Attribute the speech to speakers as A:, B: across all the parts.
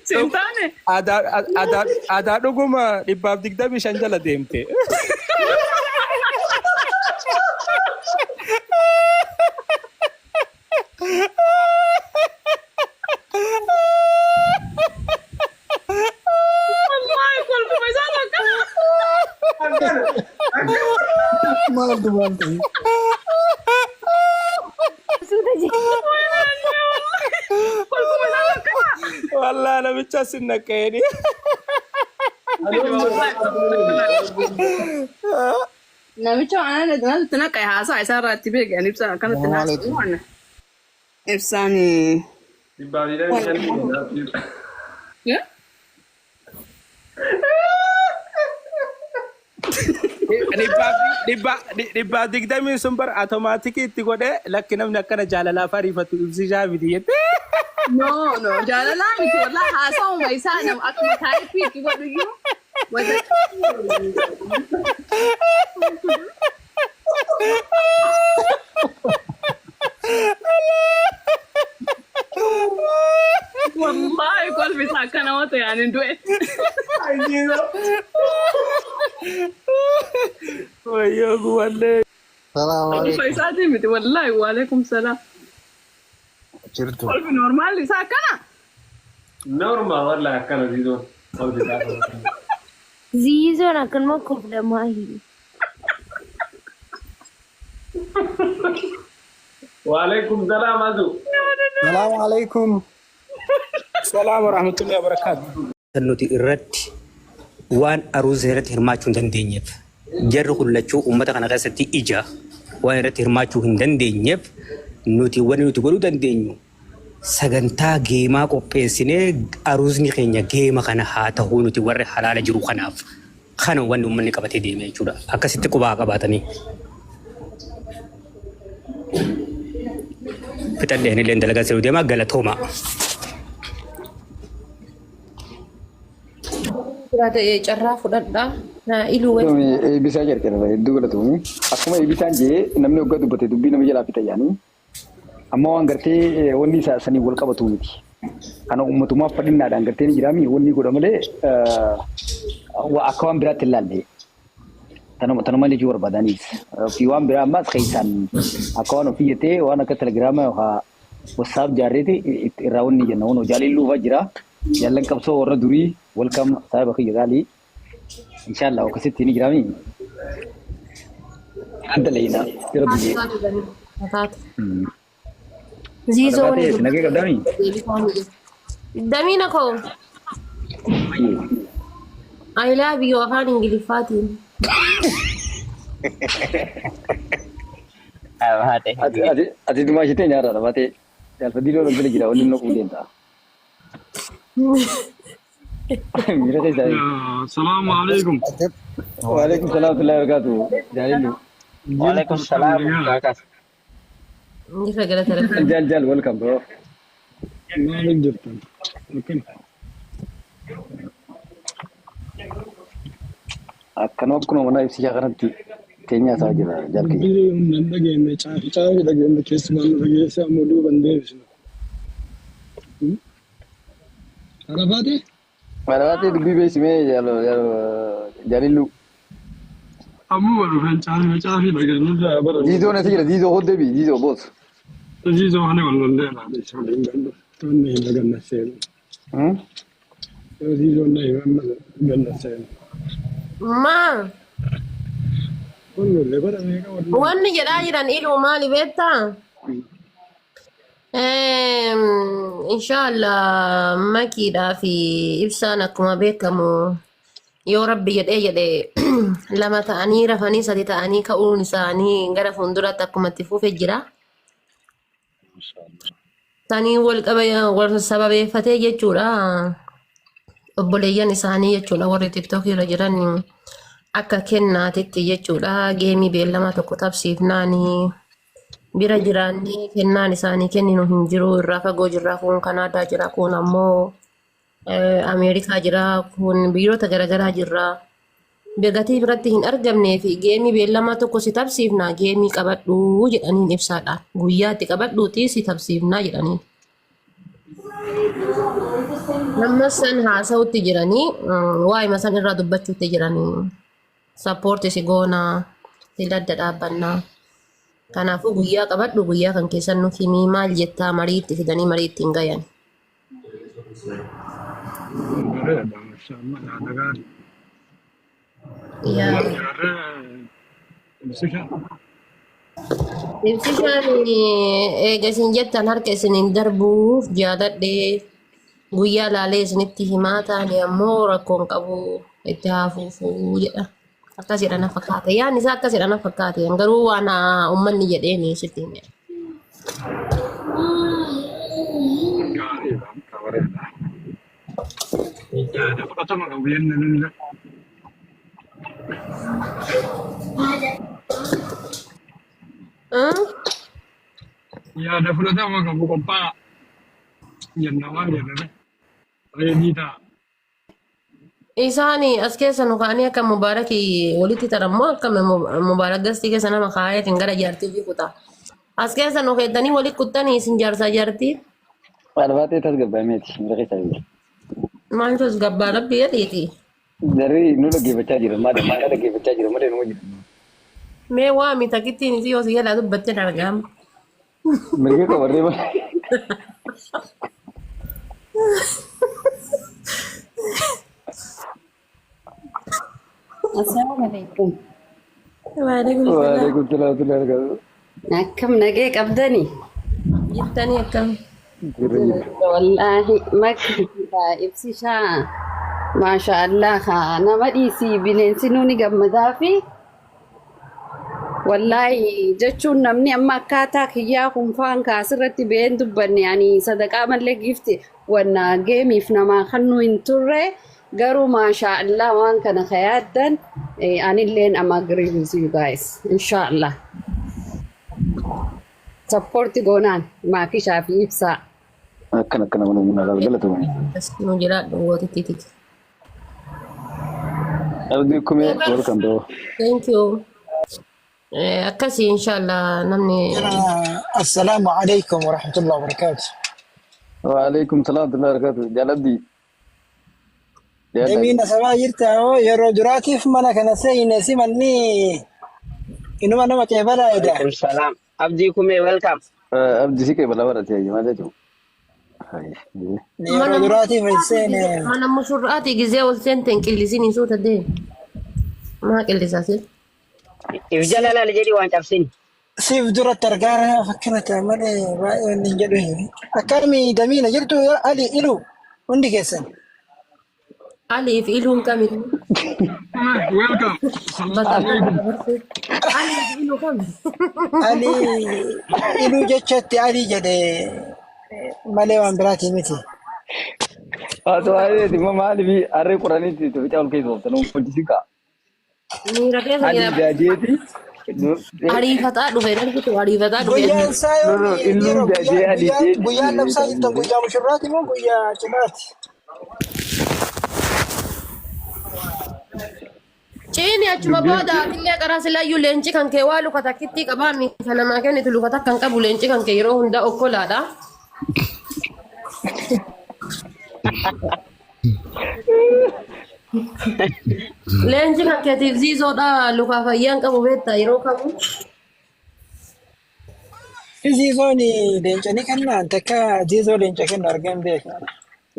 A: Siin taane.
B: Adaa dhuguma 125 jala deemte.
A: Wallaahi kolfuma isaa takka.
C: Maaltu maal ta'e?
D: Suuta jee.
A: Kolfuma isaa takka.
B: Wallaa namicha sin naqeeni.
A: Namicha waan natti naqe haasaa isaa irraa itti beeke ani ibsaan akkanatti
C: Salaamu
A: naasa'u
C: alaikum.
A: waan ibsaan.
E: 125.
B: 120 sun bar automaatikii itti godhee lakki namni akkana jaalalaaf ariifatu ibsishaa miti jettee.
A: No, no, jaalalaa miti wallaahi haasa'uma isaa nama akkuma taayipii itti godhu iyyuu wanta. Wallaahi kolfi isaa akka nama ta'e ani du'e.
B: Wayyoo guballee.
C: Salaamu
A: Kolfa
C: alaikum.
A: isaatii miti wallaahi waalaikum salaam.
C: Jirtu.
A: Kolfi normaal isaa akkana.
E: Normal wallahi akkana ziizoon. Kolfi isaa.
D: Ziizoon akkanuma koflamaa hin.
E: Waalaikum salaam azu.
C: Salaamu alaikum.
B: Salaam warahmatullahi wabarakatuh.
F: Kan nuti irratti waan aruuza irratti hirmaachuu hin dandeenyeef jarri kun lachuu uummata kana keessatti ija waan irratti hirmaachuu hin dandeenyeef nuti wanni nuti godhuu dandeenyu sagantaa geemaa qopheessinee aruuzni keenya geema kana haa ta'uu nuti warri halaala jiru kanaaf kana wanni uummanni qabatee deeme jechuudha. Akkasitti qubaa qabaatanii. Fixadhee anillee dalagaa siruu deemaa galatoomaa.
G: Biraa ta'e carraa fudhadhaa. Naa iluu wayii.
H: Eebbisaa jalqaba hedduu galatoomi. Akkuma eebbisaan jee namni hoggaa dubbate dubbii nama jalaa fixa yaanii. Amma waan gartee wanni isaa sanii wal qabatu miti. Kana ummatumaaf fadhinnaadhaan gartee ni jiraami wanni godha malee akka waan biraatti hin laalle. Tanuma jechuu barbaadaniis. Fi waan biraa ammaas keessaan akka waan ofii jettee waan akka telegiraama yookaan WhatsApp jaarreeti irraa wanni jenna. Wanoo jaalilluu fa'aa jira. Jaallan qabsoo warra durii welcome saahiba kiyya gaalii. Inshallah akkasitti ni jiraami. Adda leeyina jara biyyee.
G: Taate.
D: Ziizoo
H: Adda nagee qabdaami.
D: Damiina koo. I love you afaan Ingiliffaatiin.
H: Ati ati ati dumaa ishitee nyaata dhabatee. Jaalfadii lola bira jira waliin naquu deemta. Miira keessaa.
I: Salaamu alaikum.
H: Waalaikum salaam wa rahmatullahi wa barakatuh. Jaalillu.
J: Waalaikum salaam.
G: Ifa galata rabbi.
H: Jaal jaal welcome bro.
I: Maaliif jirtan? Akkam?
H: Akkanuma akkuma mana ibsishaa kanatti teenyaa isaa jira jaal kiyya.
I: Dubbii humna hin dhageenye caafi caafi dhageenye keessumaan nu dhageesse ammoo duuba hin deebisnu. Arafaate?
H: Maraatee dubbii beesimee jaalillu.
I: Ammuma dhufeen caafi caafi dhageenye irraa bara.
H: Ziizoo nasi jira ziizoo hoddebi ziizoo boos.
I: Ziizoo kana wal lollee laala isa waliin gallu. Toonni hin ganna seenu. Ziizoon na himan ganna seenu.
D: Maa
I: Wal lollee bara meeqa wal lollee.
D: wanni jedhaa jiran iluu maali beektaa? Inshaallah makiidhaa fi ibsaan akkuma beekamu yoo rabbi jedhee jedhe lama ta'anii rafanii sadi ta'anii ka'uun isaanii gara fuulduraatti akkuma itti fufe jira. Sanii wal qaba wal sababeeffatee jechuudha. Obboleeyyan isaanii jechuudha warri tiktookii irra jiran akka kennaatitti jechuudha. Geemii beellama tokko tapsiifnaanii bira jiraannee kennaan isaanii kenninu hin jiru irraa fagoo jirra kun Kanaadaa jira kun ammoo Ameerikaa jira kun biyyoota garaagaraa jirra. Gatii biratti hin argamnee fi geemii beellamaa tokko si tabsiifnaa geemii qabadhuu jedhaniin ibsaadhaan. Guyyaatti qabadhuutii si tabsiifnaa jedhaniin. Nama san haasa'utti jiranii waa'ima san irraa dubbachuutti jiranii support si goonaa si ladda dhaabbannaa. Kanaafuu guyyaa qabadhu, guyyaa kan keessan nu himii, maal jettaa, marii itti fidanii marii ittiin gayan.
I: Bareeda, mashallah, yaada gaarii.
D: Yaa.
I: Jaarree ibsisha.
D: Ibsishaan eega isin jettan harka isiniin darbuuf jaaladhee guyyaa laalee isinitti himaa taane ammoo rakkoon qabu itti haafuufuu jedha. Akkas jedha na fakkaata. Yaadni isaa akkas jedha na fakkaate. Garuu waan uummanni jedheeni sitti hime.
I: Gaariidha, bareeda. Yaada fudhatama qabu jennaan. Yaada fudhatama qabu qophaa'a jenna waan jennaan. Ready ta'a.
D: Isaan as keessa nu kaa'anii akka Mubaarakii walitti tarammoo akka Mubaarak gastii keessa nama kaa'eetiin gara jaartii ofii kutaa. As keessa nu keettanii walitti kuttanii isin jaarsaa jaartii.
H: Albaatee tasgabbaa'eeti mira keessa jiru.
D: Maaltu as gabbaa rabbi jedhiiti.
H: Jarri nu dhaggeeffachaa jira maali maali dhaggeeffachaa jira malee numa jira.
D: Mee waami takittiin isii yoo si jalaa dubbatte argama.
H: Mirga qabarree malee.
K: Assalamu alaikum.
D: Waalaikum salaam.
H: Waalaikum salaam wa rahmatullahi.
K: Akkam nagee qabdani?
D: Jettanii akkam?
H: Jirra jirra.
K: Wallaahi makki ibsishaa. Maasha Allah haa nama dhiisii bineensi nuuni gammadaa fi wallaahi jechuun namni amma akkaataa kiyyaa kun faan kaasirratti ba'een dubbanne ani sadaqaa mallee gifti wanna geemiif namaa kannuu hin turre, garuu maasha Allah waan kana ka yaaddan anilleen am agree with you guys. Insha Allah support goonaan maakishaa fi ibsaa.
H: Akkana akkana mana bunaa galatoomani.
D: As nu jiraadhu gootittiiti.
H: Abdii kumee, welcome bro.
D: Thank you. Akkasii inshallah namni
C: السلام عليكم ورحمة الله وبركاته.
H: Waalaikum salaam wa rahmatullahi wa barakatuh. Jaalabdii.
C: Damiina sabaa jirta hoo yeroo duraatiif mana kana seeyne simanni inuma nama qeebalaa eda.
J: Waalaikum salam. Abdii Kumee, welcome.
H: Abdii si qeebalaa barate maal jechuun?
C: Yeroo duraatiif hin seene.
D: Mana mushurraati gizee ol seente hin qillisin, hin suuta deemi. Maa qillisaa si?
J: If jala laal jedhi waan cabsin.
C: Siif duratti argaa fakkina ta'a malee baay'ee wanni hin jedhu. Akkami damiina jirtu Ali ilu hundi keessan.
D: Alii fi iluun kami?
I: Welcome.
D: Bakka Alii fi iluu kami?
C: Ali iluu jechatti Ali jedhe malee waan biraatii miti.
H: Haa ta'u immoo maaliif harree qoraniitti fixa ol keessa ooftan hojjisi kaa.
D: Miira keessa
H: Ali
D: jira.
H: jaajeeti.
D: Ariifataa dhufe darbitu ariifataa dhufe.
C: Guyyaan isaa
H: No, no,
C: yoomi
H: illuu
C: yeroo
H: jaajee
C: guyyaa
H: Ali
C: guyyaa
H: jeeti.
C: guyyaan labsaa jirtan guyyaa mushurraati moo guyyaa cidhaati?
D: Ciini achuma booda atillee qaraa silaayyuu leenci kan kee waa luka takkitti qabaa mi kan namaa kennitu luka takka hin qabu, leenci kan kee yeroo hundaa okkolaadha. Leenci kan keetiif ziizoodha, lukaa fayyaan qabu beektaa yeroo kamu.
C: Ziizoon leenca ni kennaan takka ziizoo leenca kennu argeen beeka.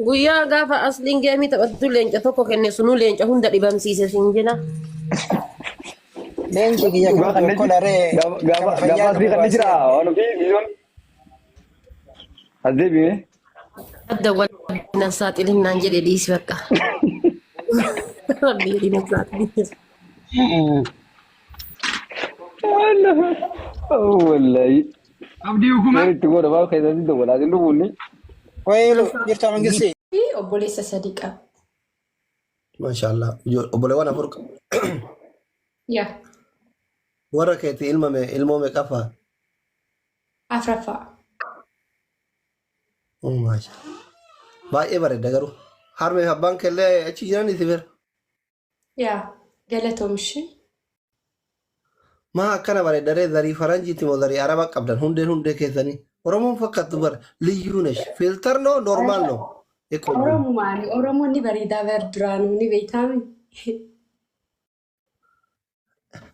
D: Guyyaa gaafa asliin geemii taphattu leenca tokko kenne, sunuu leenca hunda dhibamsiise siin jedha.
C: Leenci kiyya kan okkolaree
H: Gaafa
C: kan
H: gaafa
C: fayyaa
H: asii
C: qabu
H: kan ni jira
C: baasee.
H: waan ofii ziizoon as deebi'ee.
D: Adda wal nan saaxilin naan jedhe, dhiisi bakka. Rabbi jedhi nan saaxilin.
H: Wallahi.
I: Abdii Kumee.
H: Seeritti godha baa keessatti dabalaa hin dhufuunni.
C: Wayilu jirta mangisti.
G: Obboleessa sadii qaba.
L: Maashaallah. Obboleewwan afur qaba.
G: Yaa.
L: Warra keetii ilma mee ilmoo meeqaffaa?
G: Afraffaa.
L: Oh, maashaallah. Baay'ee bareeda garuu. Harmee fi abbaan keellee achi jiran itti bira.
G: Yaa.
M: Galatoom ishee.
L: Maa akkana bareeddaree zarii faranjiiti moo zarii araba qabdan hundeen hundee keessanii. Oromoon fakkaattu bara liyyuu nesh. Filter no normal no. Equal.
M: Oromumaani Oromoon ni bareedaa bar duraanuu ni beektaami.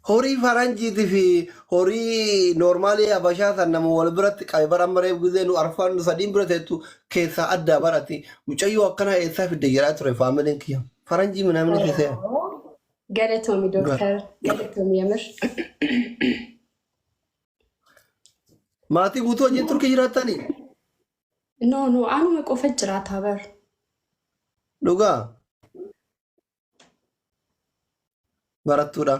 L: Horii faranjiitii fi horii noormaalii habashaa san nama wal biratti qabe bara amma reef gizee nu arfaan nu sadiin bira teettu keessaa addaa barati mucayyoo akkanaa eessaa fidde jedhaa ture faamiliin kiyya. Faranjii minaamini keessaa.
M: Galatoomi dooktar. Galatoomi Yamir.
L: Maatii guutuu wajjin turkii jiraattanii?
M: No no anuma qofa jiraataa bar.
L: Dhugaa barattuudha.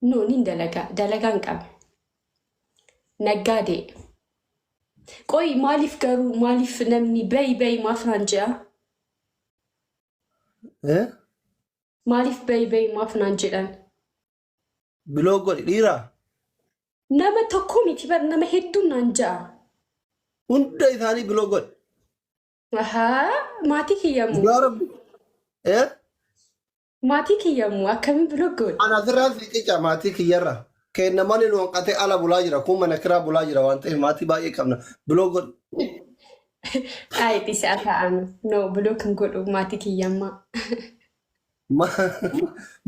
M: No nin dalagaa dalagaan qaba. Naggaadee. Qoy maaliif garuu maaliif namni bayi bayi maaf naan je'a?
L: Eh?
M: Maaliif bayi bayi maaf naan jedhan?
L: Biloo godhi dhiiraa.
M: Nama tokko miti bar nama hedduun naan je'a.
L: Hunda isaanii biloo godhi.
M: Ahaa maatii kiyyamu.
L: Dhugaa rabbi. Eh?
M: Maatii kiyyamu akkamiin biloo godhi?
L: Ana asirraa si qica maatii kiyyarra. Kenna malee nu hanqatee ala bulaa jira. Kun mana kiraa bulaa jira waan ta'eef maatii baay'ee qabna. Biloo godhi.
M: Ay dhisi ta'anu. No biloo kan godhu maatii kiyyammaa.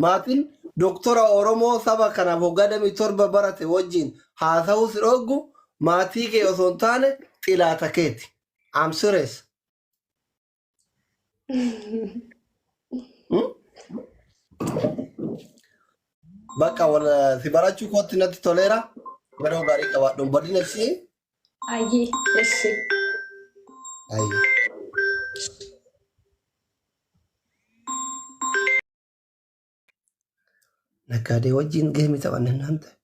L: Maatiin doktora Oromoo saba kanaaf waggaa 27 barate wajjin haasa'uu si dhooggu maatii kee osoo hin taane xilaata keeti. I'm serious. Bakka wal si barachuu kootti natti toleera. Yeroo gaarii qabaadhu. Hin badin ishii.
M: Ayyee eshi.
L: Ayyee. Naggaadee wajjin geemii taphanne naan ta'e.